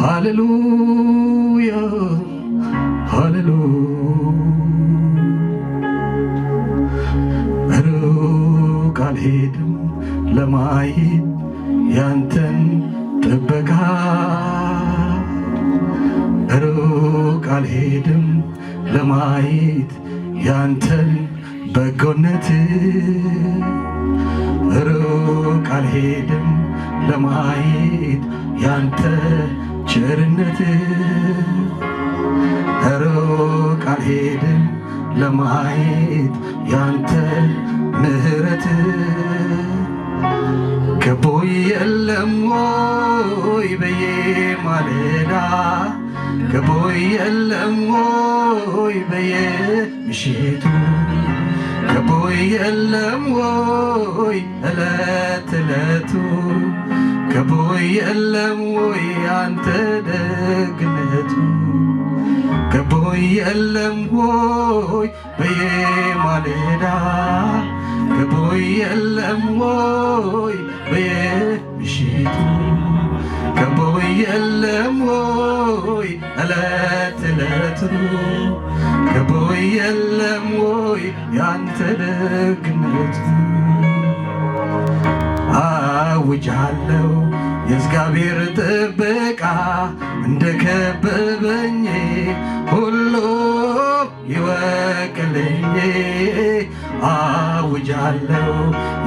ሃሌሉያ፣ ሃሌሉያ። ሩቅ አልሄድም ለማየት ያንተን ጥበቃ፣ ሩቅ አልሄድም ለማየት ያንተን በጎነት፣ ሩቅ አልሄድም ለማየት ያንተ ቸርነት፣ ሩቅ አልሄድም ለማየት ያንተ ምሕረት። ከቦይ የለም ወይ በየማለዳ፣ ከቦይ የለም ወይ በየምሽቱ፣ ከቦይ የለም ወይ እለት እለቱ፣ ከቦይ የለም ወይ ያንተ ደግነቱ፣ ከቦይ የለም ወይ በየማለዳ፣ ከቦይ የለም ወይ በየምሽቱ፣ ከቦይ የለም ወይ እለት እለቱ፣ ከቦይ የለም ወይ ያንተ ደግነቱ። አውጃለሁ የእግዚአብሔር ጥበቃ እንደ ከበበኝ ሁሉ ይወቅልኝ። አውጃለሁ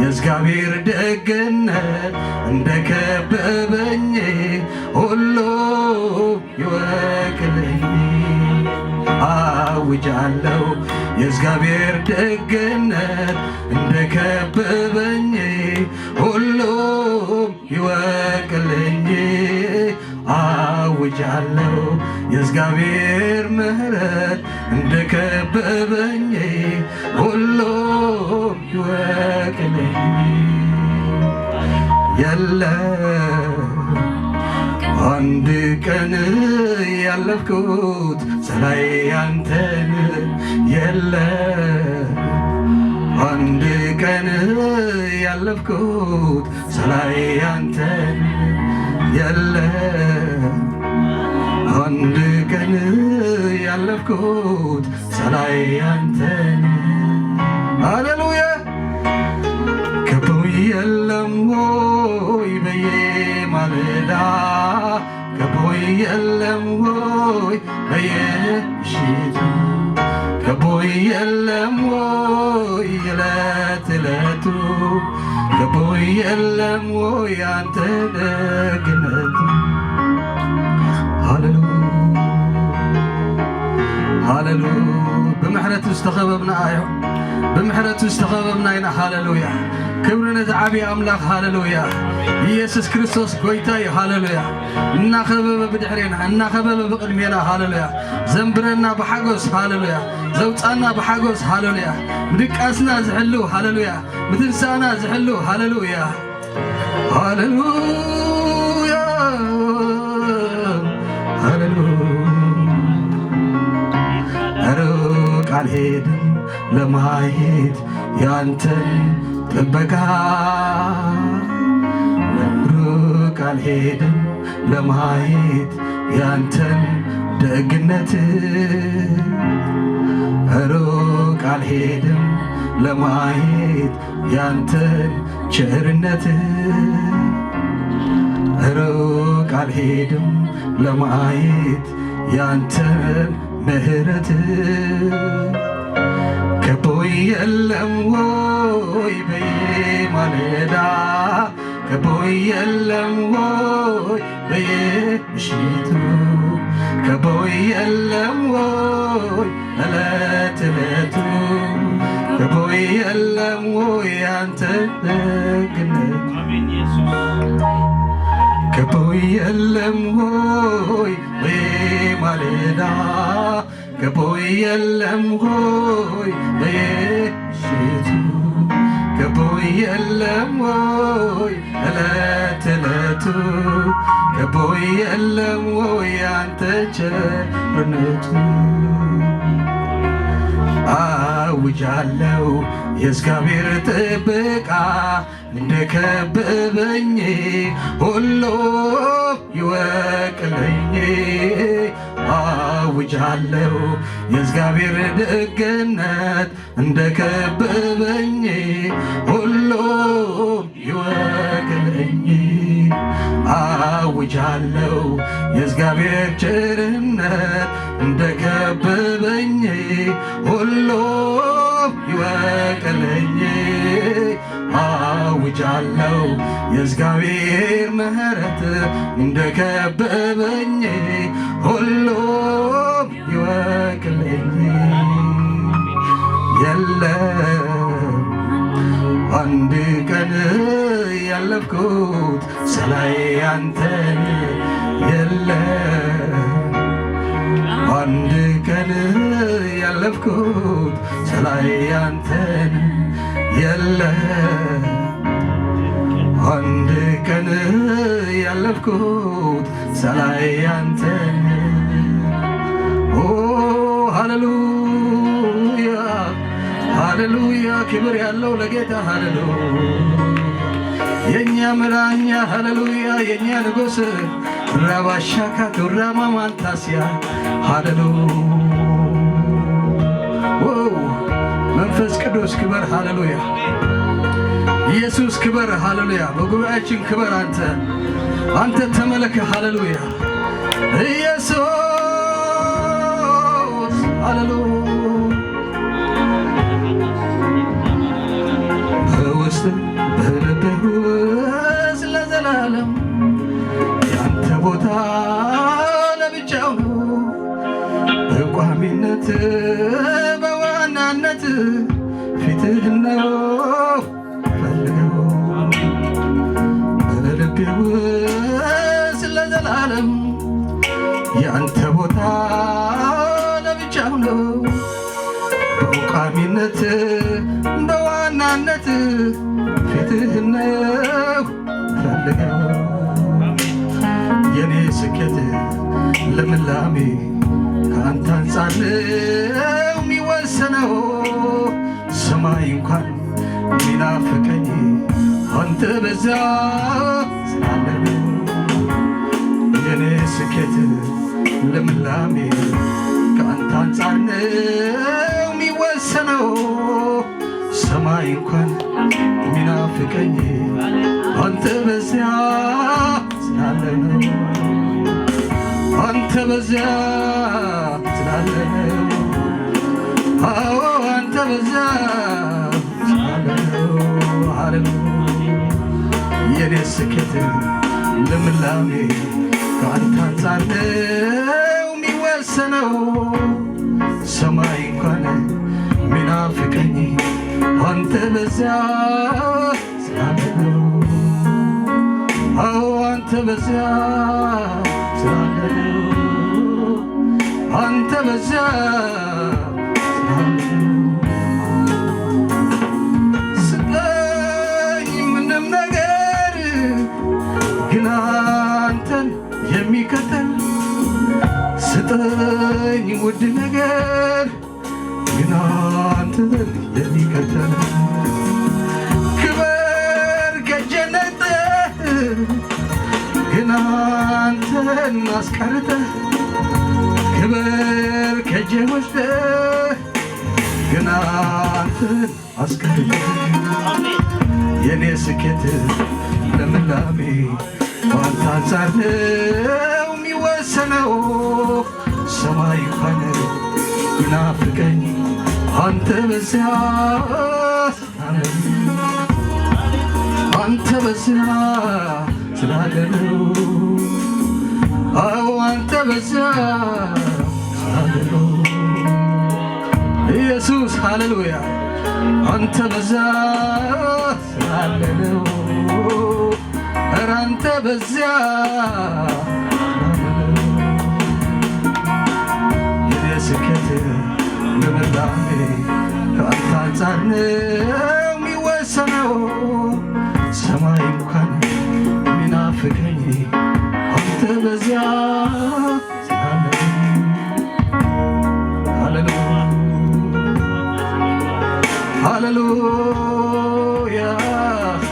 የእግዚአብሔር ደግነት እንደ ከበበኝ ሁሉ ይወቅልኝ። አውጃለሁ የእግዚአብሔር ደግነት እንደ ከበበኝ ሁሉም ይወቅልኝ። አውጃለሁ የእግዚአብሔር ምሕረት እንደ ከበበኝ ሁሉም ይወቅልኝ። የለም አንድ ቀን ያለፍኩት ሳላይ ያንተን፣ የለም አንድ ቀን ያለፍኩት ሳላይ ያንተን፣ የለም አንድ ቀን ያለፍኩት ሳላይ ያንተን። ሃሌሉያ። ከቦይ የለም ወይ በየማለዳ፣ ከቦይ የለም ወይ በየምሽቱ፣ ከቦይ የለም ወይ እለት እለቱ፣ ከቦይ የለም ወይ አንተ ደግነቱ። ሃሌሉያ፣ ሃሌሉያ። ብምሕረቱ ዝተኸበብና፣ ብምሕረቱ ዝተኸበብና ኢና። ሃሌሉያ። ክብሪ ነቲ ዓብዪ ኣምላኽ። ሃሌሉያ። ኢየሱስ ክርስቶስ ጎይታ እዩ። ሃሌሉያ። እናኸበበ ብድሕሬና፣ እናኸበበ ብቕድሜና። ሃሌሉያ። ዘንብረና ብሓጎስ። ሃሌሉያ። ዘውፃና ብሓጎስ። ሃሌሉያ። ምድቃስና ዝሕልው። ሃሌሉያ። ምትንሳእና ዝሕልው። ሃሌሉያ፣ ሃሌሉያ፣ ሃሌሉያ። ሩቅ አልሄድም ለማየት ያንተን ጥበቃ፣ ሩቅ አልሄድም ለማየት ያንተን ደግነት፣ ሩቅ አልሄድም ለማየት ያንተን ቸርነት፣ ሩቅ አልሄድም ለማየት ያንተን ምሕረት። ከቦይ የለም ወይ በየማለዳ፣ ከቦይ የለም ወይ በየምሽቱ፣ ከቦይ የለም ወይ እለት እለቱ፣ ከቦይ የለም ወይ ያንተ ደግነት። ከቦይ የለም ወይ በየማለዳ፣ ከቦይ የለም ወይ በየምሽቱ፣ ከቦይ የለም ወይ እለት እለቱ፣ ከቦይ የለም ወይ ያንተ ቸርነቱ። አውጃለው የእግዚአብሔር ጥበቃ እንደከበበኝ ሁሉ ይወቅልኝ። አውጃለሁ የእግዚአብሔር ደግነት እንደከበበኝ ሁሉም ይወቅልኝ። አውጃለሁ የእግዚአብሔር ቸርነት እንደከበበኝ ሁሉም ይወቅልኝ። አውጃለሁ የእግዚአብሔር ምሕረት እንደከበበኝ ሁሉም ይወቅልኝ። የለም አንድ ቀን ያለፍኩት ሳላይ አንተን፣ የለም አንድ ቀን ያለፍኩት ሳላይ አንተን፣ የለም አንድ ቀን ያለፍኩት ሳላይ አንተን። ኦ ሃሌሉያ፣ ሃሌሉያ! ክብር ያለው ለጌታ፣ ሃሌሉያ! የእኛ መዳኛ፣ ሃሌሉያ! የእኛ ንጉሥ ራባሻካ ቱራማ ማንታስያ፣ ሃሌሉያ! መንፈስ ቅዱስ ክበር፣ ሃሌሉያ! ኢየሱስ ክበር፣ ሃሌሉያ! በጉባኤያችን ክበር፣ አንተ አንተ ተመለክ፣ ሃሌሉያ! ኢየሱስ፣ ሃሌሉያ! በውስጥ በልብህ ውስጥ ለዘላለም ያንተ ቦታ ለብቻው ነው። በቋሚነት በዋናነት ፊትህ ነው ፈልገው። በልቤ ውስጥ ለዘላለም ያንተ ቦታ ለብቻው ነው። በቋሚነት በዋናነት ፊትህ ነው ፈልገው። የኔ ስኬት ልምላሜ ከአንተ አንጻር ነው የሚወሰነው። ሰማይ እንኳን ሚናፍቀኝ አንተ በዚያ ስላለ ነው። የኔ ስኬት ልምላሜ ከአንተ አንጻር ነው የሚወሰነው። ሰማይ እንኳን ሚናፍቀኝ አንተ በዚያ ስላለ ነው። አንተ በዚያ ስላለ ነው። አዎ፣ አንተ በዚያ ስላለ ነው። ሃሌሉያ! የኔ ስኬት ልምላሜ ከአንተ አንጻር ነው የሚወሰነው። ሰማይ እንኳን ሚናፍቀኝ አንተ በዚያ ስላለ ነው። አዎ፣ አንተ በዚያ ስላለ ነው። አንተ በዚያ ስላለ ነው። ስጠኝ ምንም ነገር ግን አንተን የሚከተል፣ ስጠኝ ውድ ነገር ግን አንተን የሚከተል፣ ክበር ከእጄ ነጥተህ ግን አንተን አስቀርተህ፣ ክበር ከእጄ ወስደህ ግን አንተን አስቀርተህ። የኔ ስኬት ልምላሜ በአንተ አንጻር ነው የሚወሰነው። ሰማይ እንኳን ይናፍቀኝ አንተ በዚያ፣ አንተ በዚያ ስላለ ነው። አዎ፣ አንተ በዚያ ስላለ ነው። ኢየሱስ፣ ሃሌሉያ! አንተ በዚያ ስላለ ነው። ኧረ አንተ በዚያ ስላለ ነው። የኔ ስኬት ልምላሜ ከአንተ አንጻር ነው የሚወሰነው። ሰማይ እንኳን ሚናፍቀኝ አንተ በዚያ ስላለ። ሃሌሉያ፣ ሃሌሉያ፣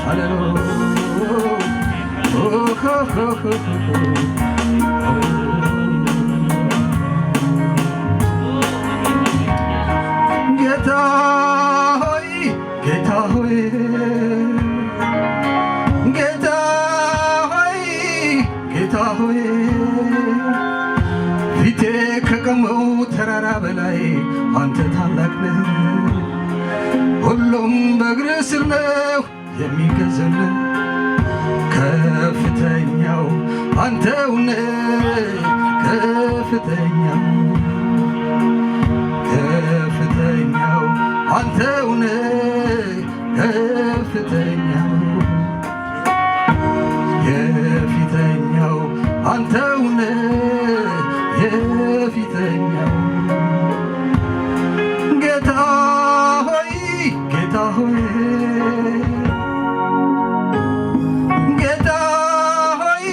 ሃሌሉያ! ኦ ሆይ፣ ፊቴ ከቆመው ተራራ በላይ አንተ ታላቅ ነህ። ሁሉም በእግርህ ስር ነው የሚገዛልህ። ከፍተኛው አንተው ነህ። ከፍተኛው፣ ከፍተኛው አንተው ነህ። ከፍተኛው፣ የፊተኛው አንተው ነህ። የፊተኛው። ጌታ ሆይ፣ ጌታ ሆይ፣ ጌታ ሆይ፣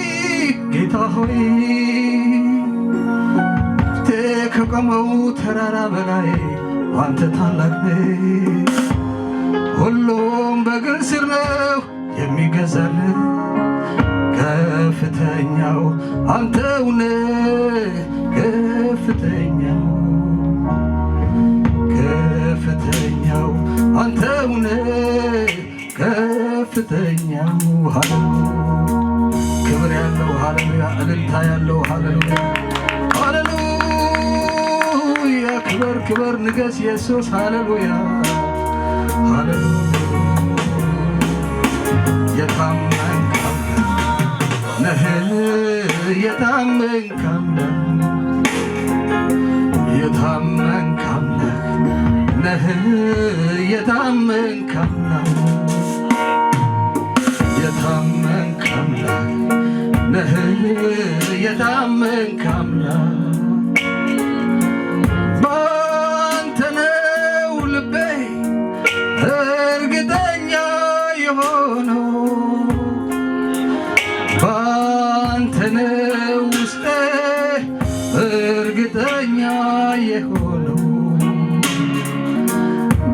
ጌታ ሆይ፣ ፊቴ ከቆመው ተራራ በላይ አንተ ታላቅ ነህ። ሁሉም በእግርህ ስር ነው የሚገዛልህ። ከፍተኛው አንተው ነህ። ከፍተኛው፣ ከፍተኛው አንተው ነህ። ከፍተኛው። ሃሌሉያ! ክብር ያለው ሃሌሉያ! እልልታ ያለው ሃሌሉያ! ሃሌሉያ! ክበር፣ ክበር፣ ንገስ ኢየሱስ። ሃሌሉያ፣ ሃሌሉያ! የታመንክ ነህ፣ የታመንክ አምላክ፣ የታመንክ አምላክ ነህ፣ የታመንክ አምላክ፣ የታመንክ አምላክ ነህ፣ የታመንክ አምላክ። በአንተ ነው ልቤ እርግጠኛ የሆነው፣ በአንተ ነው ውስጤ እርግጠኛ የሆነው፣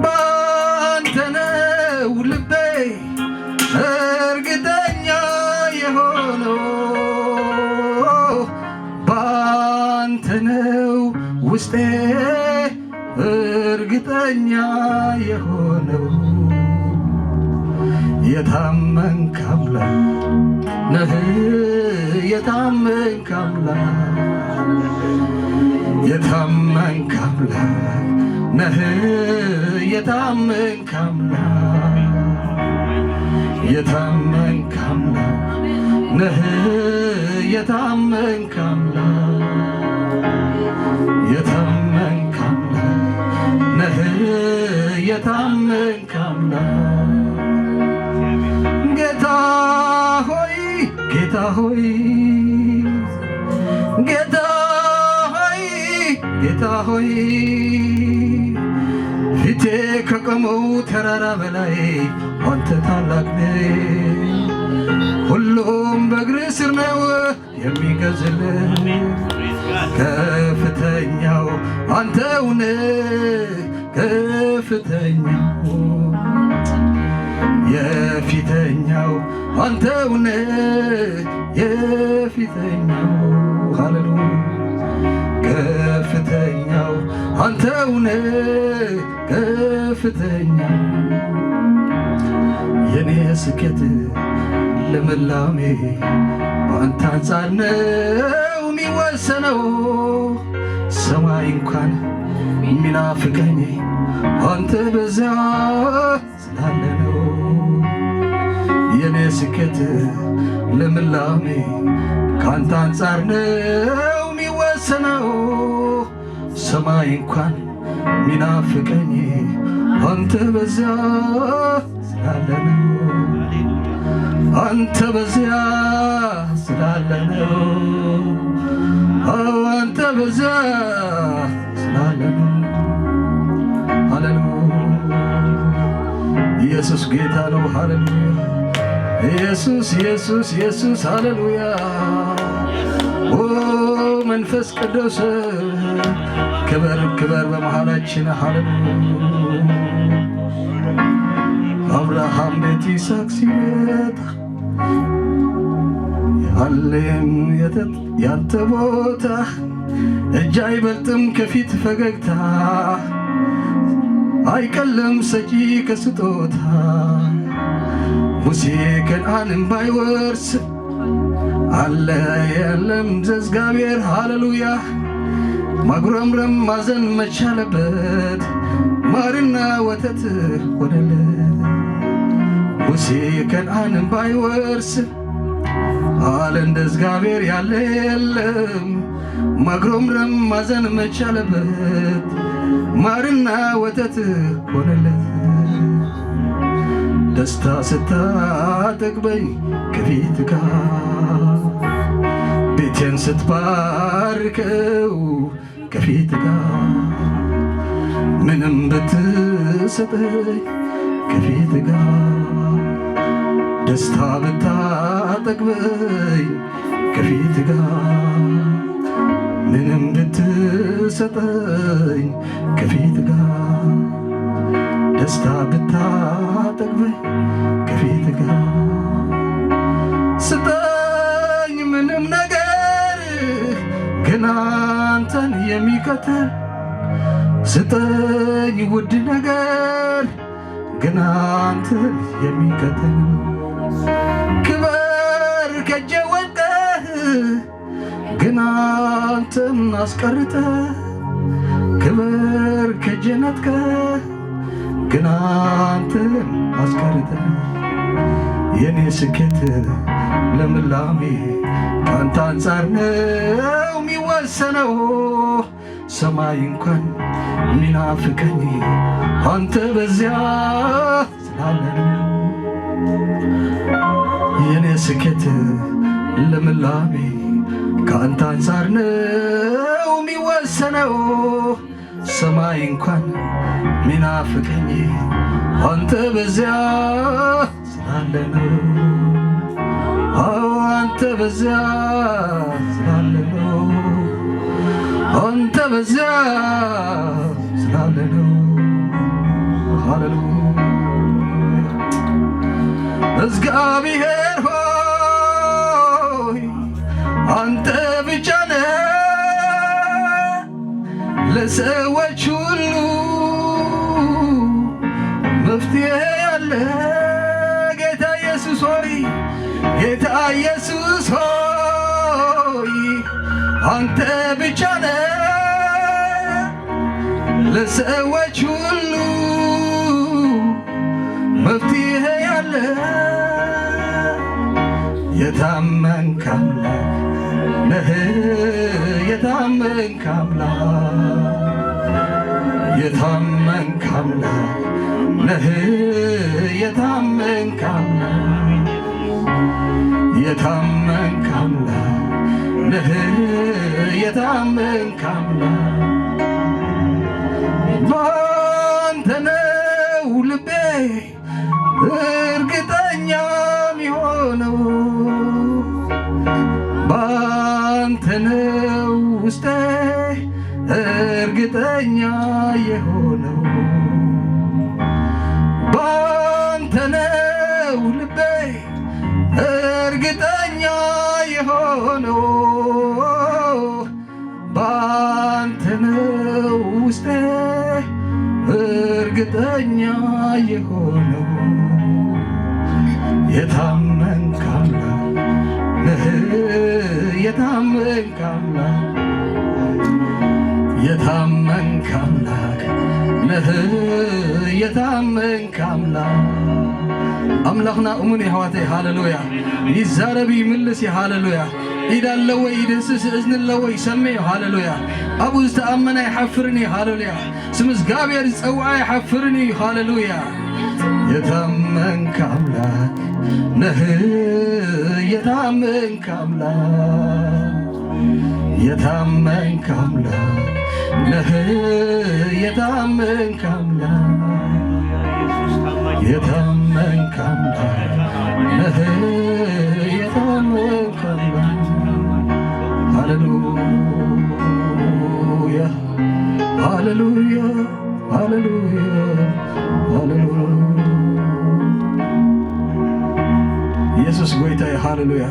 በአንተ ነው ልቤ እርግጠኛ የሆነው፣ በአንተ ነው ውስጤ እርግጠኛ የሆነው። የታመንክ አምላክ ነህ፣ የታመንክ አምላክ፣ የታመንክ አምላክ ነህ፣ የታመንክ አምላክ፣ የታመንክ አምላክ ነህ፣ የታመንክ አምላክ፣ የታመንክ አምላክ ነህ፣ የታመንክ አምላክ። ጌታ ሆይ፣ ጌታ ሆይ፣ ጌታ ሆይ፣ ጌታ ሆይ፣ ፊቴ ከቆመው ተራራ በላይ አንተ ታላቅ ነህ። ሁሉም በእግርህ ስር ነው የሚገዛልህ። ከፍተኛው አንተው ነህ። ከፍተኛው፣ የፊተኛው አንተው ነህ። የፊተኛው። ሃሌሉያ! ከፍተኛው አንተው ነህ። ከፍተኛው። የኔ ስኬት ልምላሜ በአንተ አንጻር ነው የሚወሰነው። ሰማይ እንኳን የሚናፍቀኝ አንተ በዚያ ስላለ ነው። የኔ ስኬት ልምላሜ ከአንተ አንጻር ነው የሚወሰነው። ሰማይ እንኳን ሚናፍቀኝ አንተ በዚያ ስላለ ነው። አንተ በዚያ ስላለ ነው። አንተ በዚያ ስላለ ነው። ሃሌሉያ! ኢየሱስ ጌታ ነው። ሃሌሉያ! ኢየሱስ፣ ኢየሱስ፣ ኢየሱስ። ሃሌሉያ! ኦ መንፈስ ቅዱስ፣ ክበር፣ ክበር በመሃላችን። ሃሌሉያ! አብርሃም ቤት ይስሐቅ ሲመጣ ያለም ያንተ ቦታ፣ እጅ አይበልጥም ከፊት ፈገግታ፣ አይቀልም ሰጪ ከስጦታ። ሙሴ ከነዓንን ባይወርስ አለ የለም ዘእግዚአብሔር። ሃሌሉያ። ማጉረምረም ማዘን መቻለበት፣ ማርና ወተት ሆነለት። ሙሴ ከነዓንን ባይወርስ አለ እንደ እግዚአብሔር ያለ የለም። ማጉረምረም ማዘን መቻለበት፣ ማርና ወተት ሆነለት። ደስታ ስታጠግበኝ ከፊት ጋር፣ ቤቴን ስትባርከው ከፊት ጋር፣ ምንም ብትሰጠኝ ከፊት ጋር፣ ደስታ ብታጠግበኝ ከፊት ጋር፣ ምንም ብትሰጠኝ ከፊት ጋር፣ ደስታ ብታጠግበኝ ከፊት ጋር፣ ስጠኝ ምንም ነገር ግን አንተን የሚከተል፣ ስጠኝ ውድ ነገር ግን አንተን የሚከተል። ክበር ከእጄ ወድቀህ ግን አንተን አስቀርተህ፣ ክበር ከእጄ ነጥቀህ ግን አንተን አስቀርተህ፣ የኔ ስኬት ልምላሜ ከአንተ አንጻር ነው የሚወሰነው። ሰማይ እንኳን ሚናፍቀኝ አንተ በዚያ ስላለ ነው። የኔ ስኬት ልምላሜ ከአንተ አንጻር ነው የሚወሰነው። ሰማይ እንኳን ሚናፍቀኝ አንተ በዚያ ስላለ ነው። አዎ፣ አንተ በዚያ ስላለ ነው። አንተ በዚያ ስላለ ነው። ሃሌሉያ። እግዚአብሔር ሆይ፣ አንተ ብቻ ነህ ለሰዎች ሁሉ መፍትሄ ያለ። ጌታ ኢየሱስ ሆይ፣ ጌታ ኢየሱስ ሆይ፣ አንተ ብቻ ነህ ለሰዎች ሁሉ መፍትሄ ያለ። የታመንክ አምላክ ነህ፣ የታመንክ አምላክ፣ የታመንክ አምላክ ነህ፣ የታመንክ አምላክ፣ የታመንክ አምላክ ነህ፣ የታመንክ አምላክ። ባንተ ነው ልቤ እርግጠኛ የሚሆነው፣ ባንተ ነው ውስጤ እርግጠኛ የሆነው፣ ባንተ ነው ልቤ እርግጠኛ የሆነው፣ ባንተ ነው ውስጤ እርግጠኛ የሆነው። የታመንክ አምላክ ነህ፣ የታመንክ አምላክ፣ የታመንክ አምላክ ነህ፣ የታመንክ አምላክ። ኣምላኽና እሙን ኣሕዋተይ። ሃሌሉያ። ይዛረብ፣ ይምልስ። ሃሌሉያ። ኢድ ኣለዎ ይድህስስ፣ እዝኒ ኣለዎ ይሰምዕ። ሃሌሉያ። ኣብኡ ዝተኣመነ ኣይሓፍርን እዩ። ሃሌሉያ። ስም እግዚኣብሔር ዝፀውዓ ኣይሓፍርን እዩ። ሃሌሉያ። የታመንክ አምላክ ነህ፣ የታመንክ አምላክ፣ የታመንክ አምላክ ነህ፣ የታመንክ አምላክ፣ የታመንክ አምላክ ነህ፣ የታመንክ አምላክ። ሃሌሉያ፣ ሃሌሉያ፣ ሃሌሉያ፣ ሃሌሉያ። ኢየሱስ ጎይታ። ሃሌሉያ።